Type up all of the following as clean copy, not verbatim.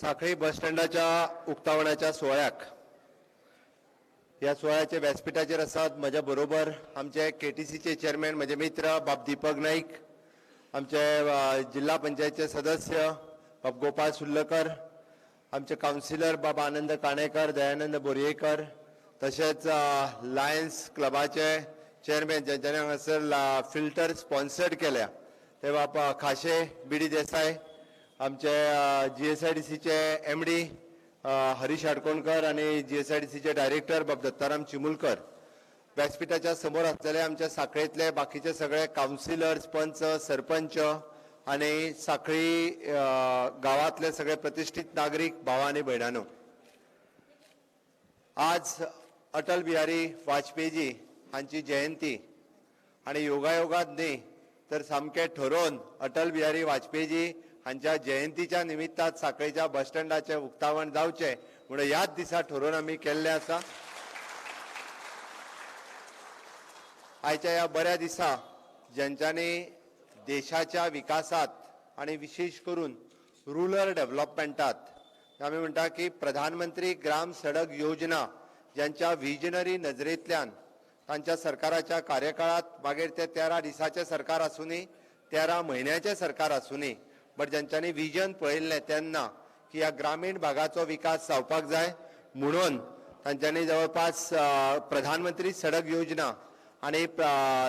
साखळी बस स्टँडाच्या उक्तावणाच्या सुवाळ्याक, ह्या सुवाळ्याचे व्यासपीठाचेर आसात म्हज्या बरोबर आमचे केटीसीचे चेअरमॅन म्हजे मित्र बाब दीपक नाईक, आमचे जिल्हा पंचायतचे सदस्य बाब गोपाळ सुर्लकर, आमचे कावन्सिलर बाब आनंद काणेकर, दयानंद बोरयेकर, तशेंच लायन्स क्लबाचे चेअरमॅन ज्यांच्यानी हांगासर फिल्टर स्पॉन्सर्ड केल्या ते बाब खाशे बी डी देसाय, आमचे जीएसआयडीसीचे एमडी हरीश आडकोणकर आनी जीएसआयडीसीचे डायरेक्टर बाब दत्ताराम चिमुलकर, व्यासपीठाच्या समोर आसलेले आमच्या साखळेंतले बाकीचे सगळे कावन्सिलर्स, पंच, सरपंच आनी साखळी गांवांतले सगळे प्रतिश्ठीत नागरीक भाव आनी भयणांनो, आज अटल बिहारी वाजपेयीजी हांची जयंती आनी योगायोगात न्ही तर सामकें ठरोवन अटल बिहारी वाजपेयीजी हांच्या जयंतीच्या निमित्तान साखळेच्या बस स्टँडाचें उक्तावण जावचें म्हणून ह्याच दिसा ठरोवन आमी केल्लें आसा. आयच्या ह्या बऱ्या दिसा ज्यांच्यांनी देशाच्या विकासात आनी विशेष करून रुरल डेव्हलपमेंटात आमी म्हणटा की प्रधानमंत्री ग्राम सडक योजना ज्यांच्या विजनरी नजरेंतल्यान तांच्या सरकाराच्या कार्यकाळात मागीर ते 13 दिसाचें सरकार आसूनी, 13 म्हयन्याचें सरकार आसूनी, बट ज्यांच्यांनी विजन पळयल्लें तेन्ना की ह्या ग्रामीण भागाचो विकास जावपाक जाय म्हणून तांच्यांनी जवळपास प्रधानमंत्री सडक योजना आनी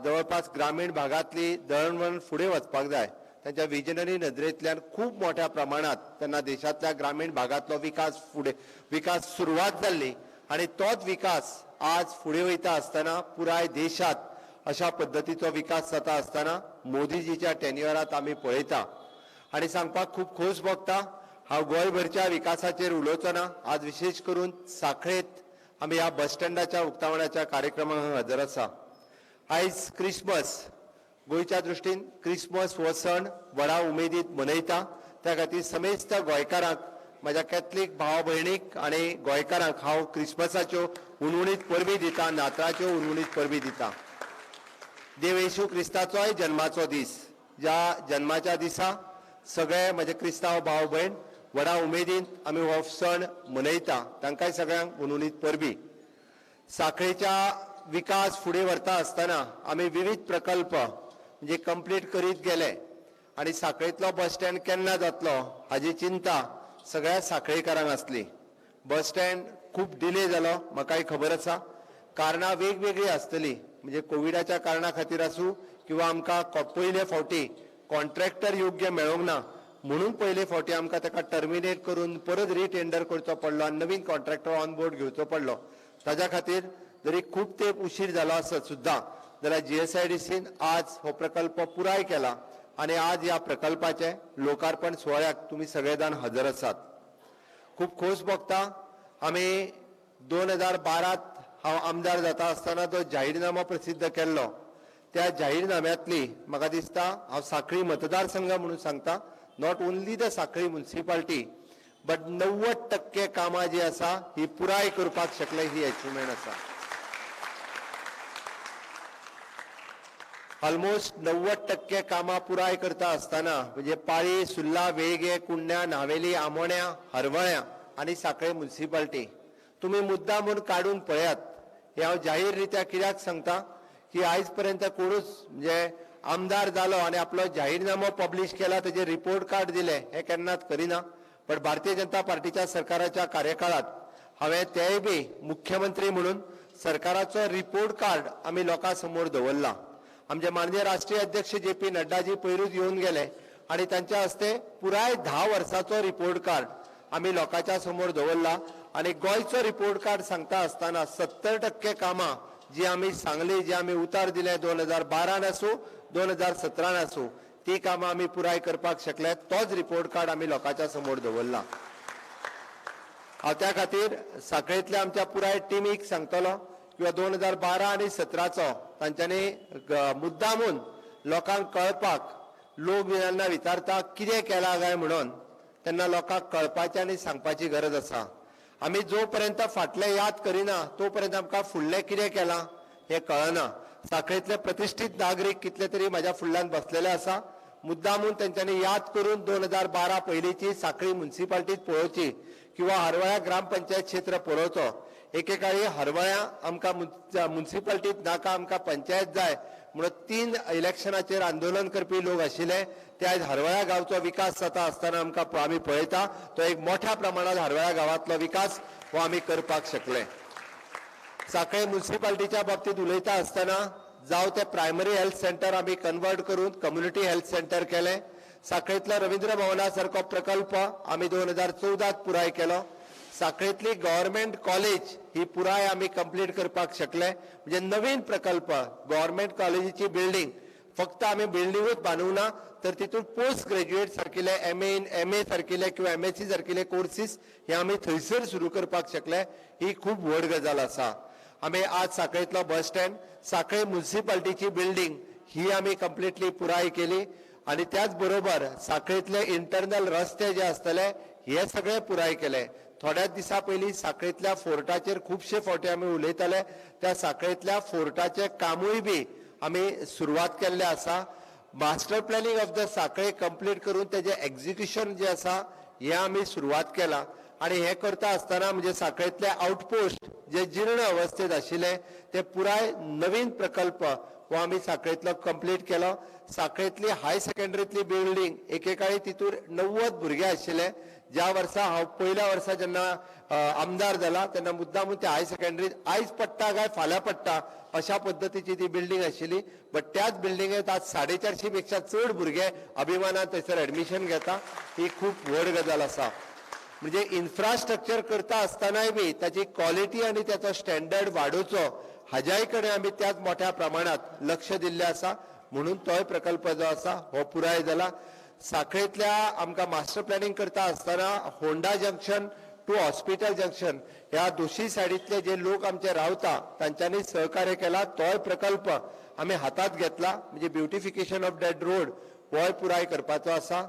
जवळपास ग्रामीण भागांतली दळणवळण फुडें वचपाक जाय तांच्या विजनरी नजरेंतल्यान खूब मोठ्या प्रमाणात तेन्ना देशांतल्या ग्रामीण भागांतलो विकास फुडें विकास सुरवात जाल्ली आनी तोच विकास आज फुडें वयता आसतना पुराय देशांत अशा पद्दतीचो विकास जाता आसतना मोदीजीच्या टेन्युअरांत आमी पळयता आनी सांगपाक खूब खोस भोगता. हांव गोंयभरच्या विकासाचेर उलोवचो ना, आज विशेष करून साखळेंत आमी ह्या बस स्टँडाच्या उक्तावणाच्या कार्यक्रमाक हजर आसा. आयज क्रिसमस, गोंयच्या दृश्टीन क्रिसमस हो सण व्हडा उमेदीत मनयता, त्या खातीर समेस्त गोंयकारांक, म्हज्या कॅथलीक भाव भयणीक आनी गोंयकारांक हांव क्रिसमसाच्यो हुनहुनीत परबी दिता, नातराच्यो हुनहुनीत परबी दिता. देव येशू क्रिस्ताचोय जन्माचो दीस, ज्या जन्माच्या दिसा सगळे म्हजे क्रिस्तांव भाव भयण व्हडा उमेदीन आमी हो सण मनयता, तांकांय सगळ्यांक हुनहुनीत परबी. साखळेच्या विकास फुडें व्हरता आसतना आमी विविध प्रकल्प म्हणजे कंप्लीट करीत गेले आनी साखळेंतलो बस स्टँड केन्ना जातलो हाजी चिंता सगळ्या साखळेकारांक आसली. बस स्टँड खूब डिले जालो, म्हाकाय खबर आसा, कारणां वेगवेगळीं आसतलीं, म्हणजे कोविडाच्या कारणा खातीर आसूं किंवा आमकां पयले फावटी कॉन्ट्रॅक्टर योग्य मेळोंक ना म्हणून पयले फावटी आमकां ताका टर्मिनेट करून परत रिटेंडर करचो पडलो आनी नवीन कॉन्ट्रॅक्टर ऑन बोर्ड घेवचो पडलो. ताज्या खातीर जरी खूब तेंप उशीर जालो आसत सुद्दां जाल्यार जीएसआयडीसीन आज हो प्रकल्प पुराय केला आनी आज ह्या प्रकल्पाचें लोकार्पण सुवाळ्याक तुमी सगळे जाण हजर आसात. खूब खोस भोगता. आमी 2012 हांव आमदार जाता आसतना तो जाहीरनामो प्रसिद्ध केल्लो, त्या जाहीरनाम्यांतली म्हाका दिसता हांव साखळी मतदारसंघ म्हणून सांगता, not only the Sanquelim municipality but 90% कामां जी आसा ही पुराय करपाक शकले, ही अचिवमेंट आसा. ऑलमोस्ट 90% कामां पुराय करता आसतना म्हणजे पाळी, सुर्ला, वेळगे, कुंड्या, नावेली, आमोण्या, हरवळ्या आनी साखळे म्युनिसिपालिटी तुमी मुद्दा म्हूण काडून पळयात. हें हांव जाहीर रित्या कित्याक सांगता की आयज पर्यंत कोणूच म्हणजे आमदार जालो आनी आपलो जाहीरनामो पब्लिश केला तेजेर रिपोर्ट कार्ड दिलें हें केन्नाच करिना, बट भारतीय जनता पार्टीच्या सरकाराच्या कार्यकाळांत हांवें तेय बी मुख्यमंत्री म्हणून सरकाराचो रिपोर्ट कार्ड आमी लोकां समोर दवरला. आमचे माननीय राष्ट्रीय अध्यक्ष जे पी नड्डाजी पयरूच येवन गेले आनी तांच्या हस्ते पुराय 10 वर्साचो रिपोर्ट कार्ड आमी लोकांच्या समोर दवरला आनी गोंयचो रिपोर्ट कार्ड सांगता आसतना 70% कामां जी आमी सांगली, जी आमी उतार दिले 2012 आसूं 2017 आसूं, ती कामां आमी पुराय करपाक शकले, तोच रिपोर्ट कार्ड आमी लोकांच्या समोर दवरला. हांव त्या खातीर साखळेंतल्या आमच्या पुराय टिमीक सांगतलो किंवा 2012 आनी 17चो तांच्यांनी मुद्दामून लोकांक कळपाक, लोक जेन्ना विचारता कितें केलां काय म्हणून तेन्ना लोकांक कळपाची आनी सांगपाची गरज आसा. आमी जो पर्यंत फाटलें याद करिना तो पर्यंत आमकां फुडलें कितें केलां हें कळना. साखळेंतले प्रतिश्ठीत नागरीक कितले तरी म्हाज्या फुडल्यान बसलेले आसा, मुद्दामून तेंच्यांनी याद करून 2012 पयलींची सांखळी मुन्सिपाल्टीत पळोवची किंवा हरवळ्या ग्रामपंचायत क्षेत्र पळोवचो. एकेकाळी हरवळ्या आमकां मुन्सिपाल्टीत नाका, आमकां पंचायत जाय म्हणून 3 इलेक्शनाचेर आंदोलन करपी लोक आशिल्ले. ते आयज हरवळ्या गांवचो विकास जाता आसतना आमकां आमी पळयता तो एक मोठ्या प्रमाणात हरवळ्या गांवांतलो विकास हो आमी करपाक शकले. सांखळे मुन्सिपाल्टीच्या बाबतींत उलयता आसतना जावं ते प्रायमरी हेल्थ सेंटर आमी कन्वर्ट करून कम्युनिटी हेल्थ सेंटर केलें. सांखळेंतलो रवींद्र भवना सारको प्रकल्प आमी 2014 पुराय केलो. सांखळेंतली गव्हर्मेंट कॉलेज ही पुराय आमी कंप्लीट करपाक शकले. म्हणजे नवीन प्रकल्प गव्हर्मेंट कॉलेजीची बिल्डींग फक्त आमी बिल्डिंगूच बांदूंक ना तर तितून पोस्ट ग्रॅज्युएट सारकिले एम ए सारकिले किंवा एमएससी सारकिले कोर्सीस हे आमी थंयसर सुरू करपाक शकले. ही खूब व्हड गजाल आसा. आमी आज सांखळेंतलो बस स्टँड, सांखळे मुन्सिपाल्टीची बिल्डींग ही आमी कंप्लिटली पुराय केली आनी त्याच बरोबर सांखळेंतले इंटरनल रस्ते जे आसतले हे सगळे पुराय केले. थोड्याच दिसां पयलीं सांखळेंतल्या फोर्टाचेर खुबशे फावटी आमी उलयताले. त्या सांखळेंतल्या फोर्टाचें कामूय बी आमी सुरवात केल्लें आसा. Master planning of the Sanquelim complete करून तेजें एक्झिक्युशन जें आसा हें आमी सुरवात केलां. आनी हें करता आसतना म्हणजे सांखळेंतले आउटपोस्ट जे जीर्ण अवस्थेत आशिल्ले ते पुराय नवीन प्रकल्प हो आमी सांखळेंतलो कंप्लीट केलो. सांखळेंतली हाय सेकंडरीतली बिल्डींग एकेकाळी तितूर 90 भुरगे आशिल्ले. ज्या वर्सा हांव पयल्या वर्सा जेन्ना आमदार जाला तेन्ना मुद्दामून ते हाय सेकंडरीत आयज पडटा काय फाल्यां पडटा अशा पद्दतीची ती बिल्डींग आशिल्ली. बट त्याच बिल्डिंगेत आज 450 पेक्षा चड भुरगे अभिमानान थंयसर एडमिशन घेता. ही खूब व्हड गजाल आसा. म्हणजे इन्फ्रास्ट्रक्चर करता आसतनाय बी ताची क्वॉलिटी आनी त्याचो स्टँडर्ड वाडोवचो हाज्याय कडेन आमी त्याच मोठ्या प्रमाणात लक्ष दिल्लें आसा. म्हणून तोय प्रकल्प जो आसा हो पुराय जाला. सांखळेंतल्या आमकां मास्टर प्लॅनिंग करता आसतना Honda junction to hospital junction ह्या दोशी सायडींतले जे लोक आमचे रावता तांच्यांनी सहकार्य केला. तोय प्रकल्प आमी हातात घेतला. म्हणजे ब्युटिफिकेशन ऑफ that road होय पुराय करपाचो आसा.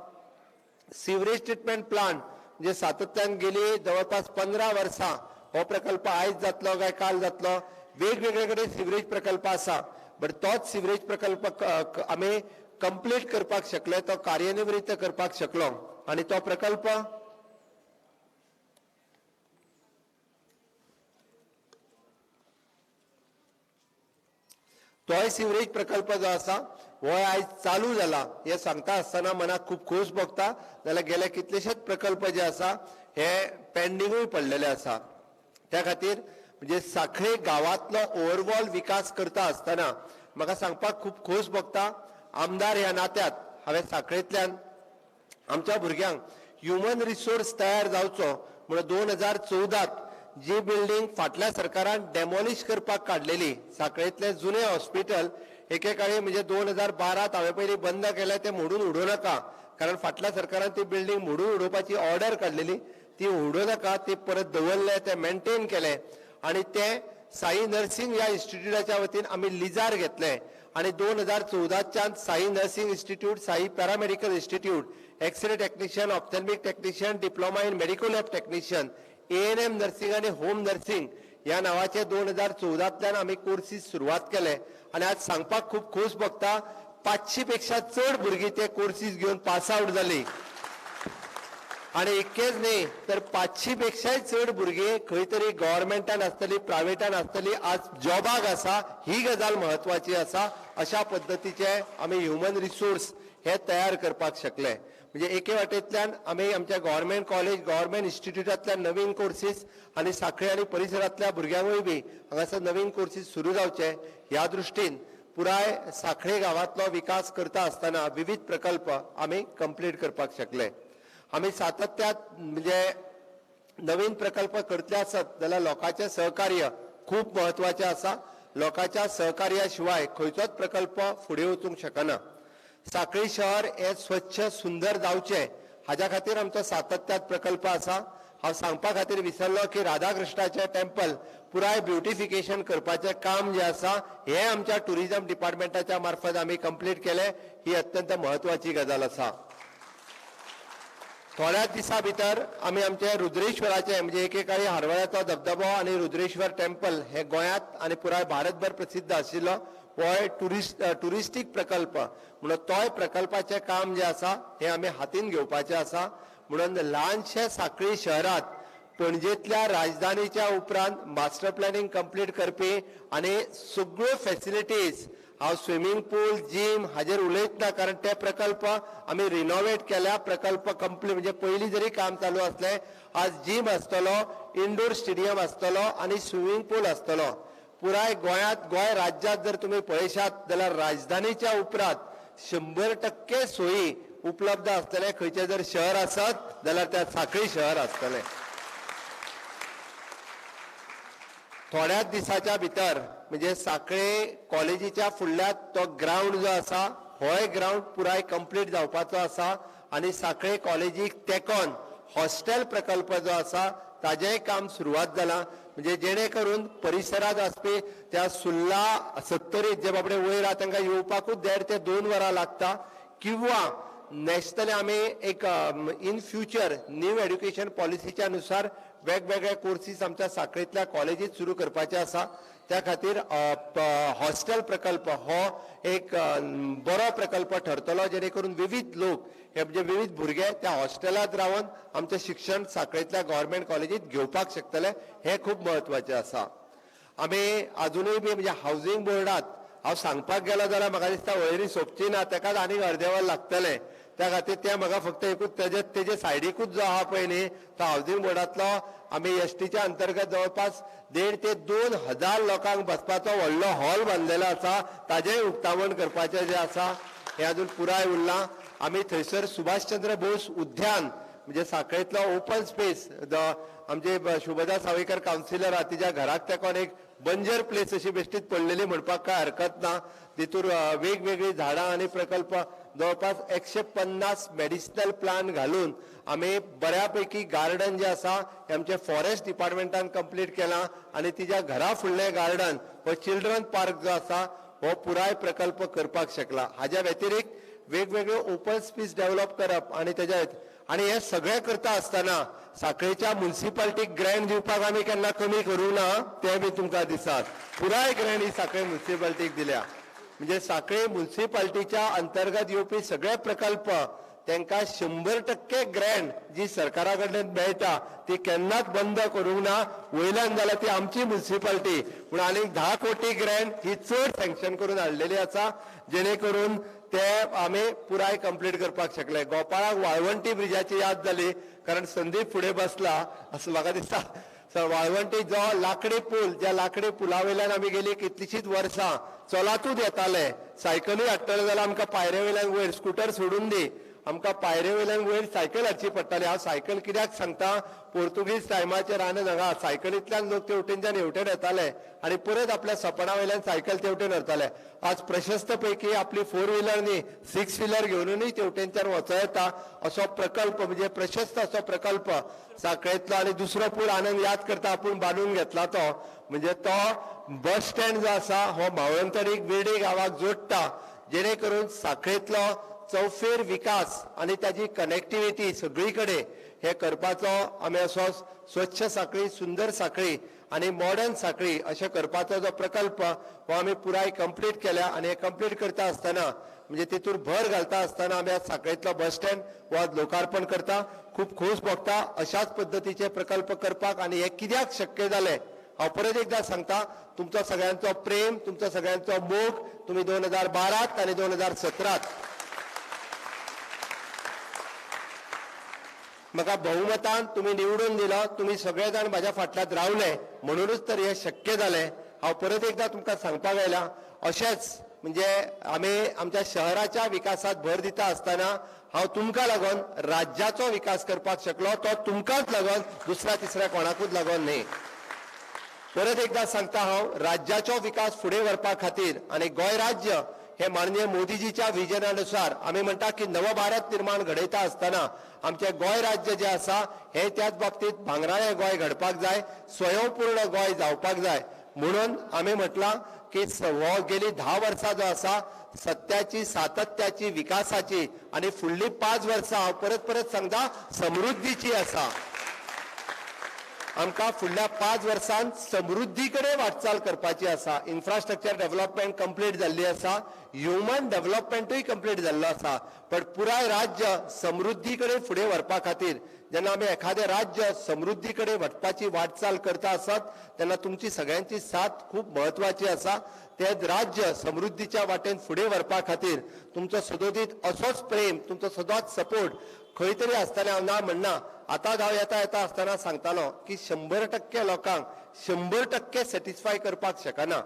सिवरेज ट्रिटमेंट प्लांट म्हणजे सातत्यान गेली जवळपास 15 वर्सां हो प्रकल्प आयज जातलो काय काल जातलो, वेगवेगळे कडेन सिवरेज प्रकल्प आसा. बट तोच सिवरेज प्रकल्प आमी कंप्लीट करपाक शकले, तो कार्यनिवृत्त करपाक शकलो आनी तो प्रकल्प तोय सिवरेज प्रकल्प जो आसा हो आयज चालू जाला. हे सांगता आसतना मनाक खूब खोस भोगता. जाल्यार गेले कितलेशेच प्रकल्प जे आसा हे पेंडिंगूय पडलेले आसा. त्या खातीर म्हणजे सांखळे गांवांतलो ओवरऑल विकास करता आसतना म्हाका सांगपाक खूब खोस भोगता. आमदार ह्या नात्यात हांवें सांखळेंतल्यान आमच्या भुरग्यांक ह्युमन रिसोर्स तयार जावचो म्हणून 2014 जी बिल्डींग फाटल्या सरकारान डेमोलिश करपाक काडलेली सांखळेंतलें जुनें हॉस्पिटल एकेकाळी म्हणजे 2012 हांवें पयलीं बंद केलें तें मोडून उडोवं नाका, कारण फाटल्या सरकारान ती बिल्डींग मोडून उडोवपाची ऑर्डर काडलेली, ती उडोवं नाका, ती परत दवरलें, तें मेंटेन केलें आनी तें साई नर्सिंग ह्या इन्स्टिट्यूटाच्या वतीन आमी लिजार घेतलें आनी 2014च्यान Sai nursing institute, Sai paramedical institute, x-ray technician, ophthalmic technician, diploma in medical lab technician, ANM nursing आनी होम नर्सिंग ह्या नांवाचे 2014तल्यान आमी कोर्सीस सुरवात केले आनी आज सांगपाक खूब खोस भोगता 500 पेक्षा चड भुरगीं ते कोर्सीस घेवन पास आवट जाली आनी इतकेच न्ही तर 500 पेक्षाय चड भुरगीं खंय तरी गव्हर्मेंटान आसतली, प्रायवेटान आसतली, आज जॉबाक आसा. ही गजाल म्हत्वाची आसा. अशा पद्दतीचे आमी ह्युमन रिसोर्स हे तयार करपाक शकले. म्हणजे एके वाटेंतल्यान आमी आमच्या गव्हर्मेंट कॉलेज, गव्हर्मेंट इन्स्टिट्यूटांतल्यान नवीन कोर्सीस आनी सांखळे आनी परिसरांतल्या भुरग्यांकूय बी हांगासर नवीन कोर्सीस सुरू जावचे ह्या दृश्टीन पुराय सांखळे गांवांतलो विकास करता आसतना विविध प्रकल्प आमी कंप्लीट करपाक शकले. आमी सातत्यात म्हणजे नवीन प्रकल्प करतले आसत जाल्यार लोकांचें सहकार्य खूब म्हत्वाचें आसा. लोकांच्या सहकार्या शिवाय खंयचोच प्रकल्प फुडें वचूंक शकना. सांखळी शहर हें स्वच्छ सुंदर जावचें हाज्या खातीर आमचो सातत्यात प्रकल्प आसा. हांव सांगपा खातीर विसरलो की राधाकृष्णाचें टेम्पल पुराय ब्युटिफिकेशन करपाचें काम जें आसा हें आमच्या टुरिजम डिपार्टमेंटाच्या मार्फत आमी कंप्लीट केलें. ही अत्यंत म्हत्वाची गजाल आसा. थोड्याच दिसां भितर आमी आमचे रुद्रेश्वराचे म्हणजे एकेकाळी हरवळ्याचो धबधबो आनी रुद्रेश्वर टेम्पल हे गोंयांत आनी पुराय भारतभर प्रसिद्ध आशिल्लो, होय टुरिस्टीक प्रकल्प म्हणून तोय प्रकल्पाचें काम जें आसा हें आमी हातीन घेवपाचें आसा. म्हणून ल्हानशे सांखळी शहरांत पणजेंतल्या राजधानीच्या उपरांत मास्टर प्लॅनिंग कंप्लीट करपी आनी सगळ्यो फॅसिलिटीज, हांव स्विमींग पूल, जीम हाजेर उलयतना कारण ते प्रकल्प आमी रिनोवेट केल्या, प्रकल्प कंप्लीट म्हणजे पयलीं जरी काम चालू आसलें, आज जीम आसतलो, इंडोर स्टेडियम आसतलो आनी स्विमींग पूल आसतलो. पुराय गोंयांत, गोंय राज्यांत जर तुमी पळयशात जाल्यार राजधानीच्या उपरांत 100% सोयी उपलब्ध आसतले खंयचें जर शहर आसत जाल्यार त्या सांखळी शहर आसतलें. थोड्याच दिसाच्या भितर म्हणजे सांखळे कॉलेजीच्या फुडल्या तो ग्रावंड जो आसा होय ग्रावंड पुराय कंप्लीट जावपाचो आसा आनी सांखळे कॉलेजीक तेंकोन हॉस्टेल प्रकल्प जो आसा ताजेंय काम सुरवात जालां. म्हणजे जेणे करून परिसरांत आसपी त्या सुर्ला सत्तरीत जे बाबडे वयर आहा तांकां येवपाकूच 1.5 ते 2 वरां लागता, किंवा नॅशनल आमी एक इन फ्युचर न्यू एड्युकेशन पॉलिसीच्या नुसार वेगवेगळे कोर्सीस आमच्या सांखळेंतल्या कॉलेजीत सुरू करपाचे आसा. त्या खातीर हॉस्टेल प्रकल्प हो एक बरो प्रकल्प ठरतलो, जेणे करून विविध लोक हे म्हणजे विविध भुरगे त्या हॉस्टेलांत रावन आमचें शिक्षण सांखळेंतल्या गव्हर्मेंट कॉलेजीत घेवपाक शकतले, हें खूब म्हत्वाचें आसा. आमी आजुनूय बी म्हणजे हावजींग बोर्डांत हांव सांगपाक गेलो जाल्यार म्हाका दिसता वळेरी सोंपची ना, ताकाच आनीक अर्दें वर लागतलें. त्या खातीर तें म्हाका फक्त एकूच तेजे सायडीकूच जो आहा पळय न्ही तो हावजींग बोर्डांतलो आमी एसटीच्या अंतर्गत जवळपास 1.5 ते 2 हजार लोकांक बसपाचो व्हडलो हॉल बांदलेलो आसा, ताजेंय उक्तावण करपाचें जें आसा हें अजून पुराय उरलां. आमी थंयसर सुभाषचंद्र बोस उद्यान म्हणजे सांखळेंतलो ओपन स्पेस, आमचे शुभदा सावयकर कावन्सिलर आहा तिच्या घराक तेंकोन एक बंजर प्लेस अशी बेश्टीच पडलेली म्हणपाक काय हरकत ना, तितूर वेगवेगळीं झाडां आनी प्रकल्प जवळपास 150 मेडिसिनल प्लांट घालून आमी बऱ्यापैकी गार्डन जें आसा हें आमचें फॉरेस्ट डिपार्टमेंटान कंप्लीट केलां आनी तिच्या घरा फुडलें गार्डन हो चिल्ड्रन पार्क जो आसा हो पुराय प्रकल्प करपाक शकला. हाज्या व्यतिरिक्त वेगवेगळे ओपन स्पेस डेव्हलप करप आनी तेज्या आनी हें सगळें करता आसतना सांखळेच्या मुन्सिपाल्टीक ग्रँट दिवपाक आमी केन्ना कमी करूंक ना, तें बी तुमकां दिसात. पुराय ग्रँट ही सांखळे मुन्सिपाल्टीक दिल्या. म्हणजे सांखळे मुन्सिपाल्टीच्या अंतर्गत येवपी सगळे प्रकल्प तांकां 100% ग्रँट जी सरकारा कडल्यान मेळटा ती केन्नाच बंद करूंक ना. वयल्यान जाल्यार ती आमची मुन्सिपाल्टी पूण आनीक 10 कोटी ग्रँट ही चड सँक्शन करून हाडलेली आसा, जेणे करून ते आमी पुराय कंप्लीट करपाक शकले. गोपाळाक वाळवंटी ब्रिजाची याद जाली कारण संदीप फुडें बसला असो म्हाका दिसता. वाळवंटी जो लाकडी पूल, ज्या लाकडी पुला वयल्यान आमी गेली कितलीशींच वर्सां चलातूच येताले, सायकलूय हाडटले जाल्यार आमकां पायरे वयल्यान वयर स्कुटर सोडून दी, आमकां पायरे वयल्यान वयर सायकल हाडची पडटाली. हांव सायकल कित्याक सांगता, पोर्तुगीज टायमाचेर आनंद हांगा सायकलींतल्यान लोक तेवटेनच्यान हेवटेन येताले आनी परत आपल्या सपना वयल्यान सायकल तेवटेन व्हरताले. आज प्रशस्त पैकी आपली 4 व्हिलर न्ही 6 व्हिलर घेवनूय तेवटेनच्यान वचो येता असो प्रकल्प म्हणजे प्रशस्त असो प्रकल्प सांखळेंतलो. आनी दुसरो पूल आनंद याद करता आपूण बांदून घेतला तो म्हणजे तो बस स्टँड जो आसा हो मावळंतरीक विर्डी गांवाक जोडटा, जेणे करून सांखळेंतलो चौफेर विकास आनी ताजी कनेक्टिविटी सगळी कडेन हे करपाचो आमी असो स्वच्छ सांखळी, सुंदर सांखळी आनी मॉडर्न सांखळी अशें करपाचो जो प्रकल्प हो आमी पुराय कंप्लीट केल्या. आनी हे कंप्लीट करता आसतना म्हणजे तितूर भर घालता आसतना आमी आज सांखळेंतलो बस स्टँड हो आज लोकार्पण करता. खूब खोस भोगता अशाच पद्दतीचे प्रकल्प करपाक. आनी हे कित्याक शक्य जालें हांव परत एकदा सांगता, तुमचो सगळ्यांचो प्रेम, तुमचो सगळ्यांचो मोग तुमी 2012 आनी 2017 म्हाका बहुमतान तुमी निवडून दिलो, तुमी सगळे जाण म्हाज्या फाटल्यान रावले म्हणूनच तर हें शक्य जालें. हांव परत एकदा तुमकां सांगपाक आयला, अशेंच म्हणजे आमी आमच्या शहराच्या विकासात भर दिता आसतना हांव तुमकां लागून राज्याचो विकास करपाक शकलो, तो तुमकांच लागून, दुसऱ्या तिसऱ्या कोणाकूच लागून न्ही. परत एकदा सांगता हांव, राज्याचो विकास फुडें व्हरपा खातीर आनी गोंय राज्य हे माननीय मोदीजीच्या विजनानुसार आमी म्हणटा की नव भारत निर्माण घडयता आसतना आमचें गोंय राज्य जें आसा हें त्याच बाबतींत भांगराळें गोंय घडपाक जाय, स्वयंपूर्ण गोंय जावपाक जाय. म्हणून आमी म्हटलां की हो गेली 10 वर्सां जो आसा सत्याची, सातत्याची, विकासाची आनी फुडली 5 वर्सां हांव परत परत सांगता समृद्धीची आसा. आमकां फुडल्या 5 वर्सांत समृद्धी कडेन वाटचाल करपाची आसा. इन्फ्रास्ट्रक्चर डेव्हलपमेंट कंप्लीट जाल्ली आसा, ह्युमन डेव्हलपमेंटूय कंप्लीट जाल्लो आसा, पण पुराय राज्य समृद्धी कडेन फुडें व्हरपा खातीर जेन्ना आमी एखादें राज्य समृद्धी कडेन वचपाची वाटचाल करता आसत तेन्ना तुमची सगळ्यांची साथ खूब म्हत्वाची आसा. ते राज्य समृद्धीच्या वाटेन फुडें व्हरपा खातीर तुमचो सदोदीत असोच प्रेम, तुमचो सदांच सपोर्ट खंय तरी आसतना हांव ना म्हणना. आतां हांव येता येता आसतना सांगतालो की 100% लोकांक 100% सॅटिस्फाय करपाक शकना.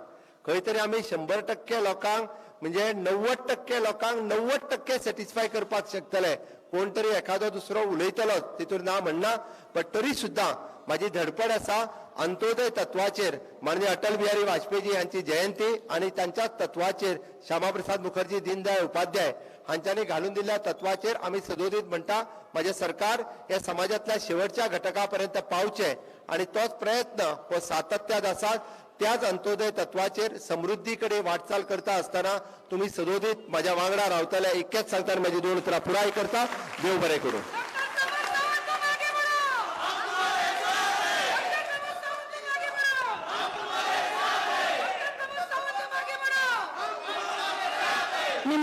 खंय तरी आमी 100% लोकांक म्हणजे 90% लोकांक 90% सॅटिस्फाय करपाक शकतले. कोण तरी एखादो दुसरो उलयतलोच तितून ना म्हणना, पण तरी सुद्दां माझी धडपड आसा अंत्योदय तत्वाचेर माननीय अटल बिहारी वाजपेयी हांची जयंती आनी तांच्याच तत्वाचेर श्यामाप्रसाद मुखर्जी, दीनदयाळ उपाध्याय हांच्यांनी घालून दिल्ल्या तत्वाचेर आमी सदोदीत म्हणटा म्हाजें सरकार ह्या समाजांतल्या शेवटच्या घटका पर्यंत पावचें आनी तोच प्रयत्न हो सातत्यात आसा. त्याच अंत्योदय तत्वाचेर समृद्धी कडेन वाटचाल करता आसतना तुमी सदोदीत म्हाज्या वांगडा रावतले इतकेंच सांगता आनी म्हाजी 2 उतरां पुराय करता. देव बरें करूं.